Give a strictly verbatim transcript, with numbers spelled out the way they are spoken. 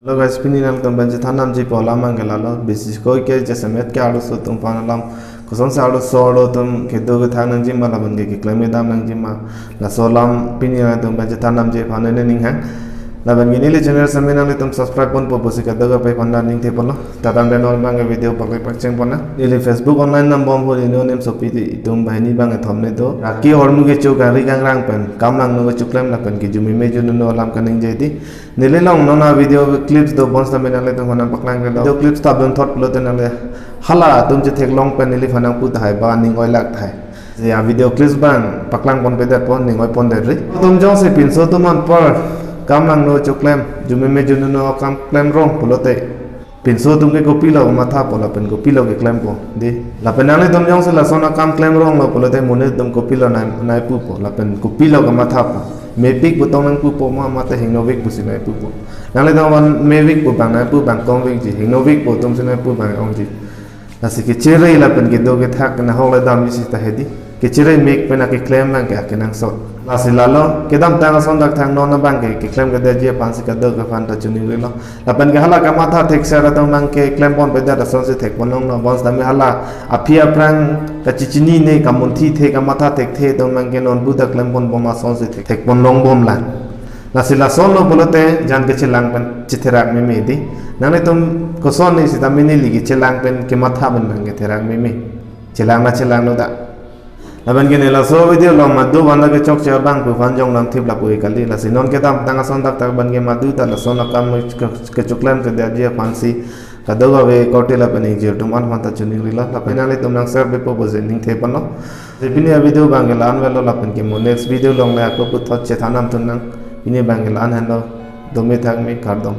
Hello guys, pini nangtum pen chethan damji pu alam abangke lalo, besi koi ke jasemet ke arloso atum aphan alam, kosonsi arloso arlo atum kedo kethak nangji ma lapen ke keklem kedam nangji ma, laso alam pini nangtum pen chethan damji aphan neli ning hang. Lapen ke neli channel sitame nanglitum subscribe ponpo pusi kadokave aphan nangning theponlo. Tangte non abangke video paklang pakcheng ponnang. Neli Facebook online nang bom huli no nem sopi di itum banghini bang kethom ne do. Raki hormu kecho kangri kangrang pen kam langno kechoklem lapen ke jumeme jununo alam kaningje di. Neli along non avideo clips do, bonsitame nanglitum aphan nangpaklang kelo. Video clips ta bang thot pulote nangli hala atum chetheklong pen neliphan nangpu tahai ba ning oilak tahai. Si avideo clips abang paklang ponpe detpo, ning oi pon det ri. Itum jongsi pinso atum apor kam langno choklem, jumeme jununo kam klemrong pulote pinso atum ke kopilo mathapo lapen kopilo keklempo di. Lapen nanglitum jongsi lason akam klemronglo pulote monit atum kopilo nai, nai pupo lapen kopilo kemathapo. Mepik pu tong nangpupo ma mate hingnovik pusi nai pupo. Nanglitum aphan mevik pu abang nai pu abang kongvikji, hingnovik pu atumsi nai pu abang ongji. Lasi kechere lapen kedo kethak nahok le damji seta hedi. Kechere mek pen akeklem abangke akenangsot. Lasi lalo, kedamtang ason dakthang non abangke keklem kedetji aphansi kadokave aphan ta chiningrilo. Lapen ke hala kamatha thekser atum abangke klem ponpe det asonsi thek ponlonglo, bonsitame hala aphi aphrang kachechinine kamunthi the kamatha thekthe atum abangke non budak klem pon bom asonsi thek, thek ponlong bomlang. Lasi lasonlo pulote jan kechelang pen chetherak meme di. Nanglitum kosonsi sitame neli kechelang pen kematha pen abangke therak meme. Chelang na chelanglo ta. Lapen ke ne laso video along madu vanda kechokche abang pu aphan jong nangthip lapu-i kali. Lasi non kedamtang ason dakthak abangke madu ta lason akam ke, kechoklem kedetji aphansi kadokave korte lapen ingjir atum aphan ta chiningrilo. Lapen nanglitum nang share pipo pusi ning theponlo. Si pini avideo abangke la-an avelo lapen ke mo next video along le ako puthot chethan damthu nang. Pini abangke la-an henlo, dome thakme, kardom.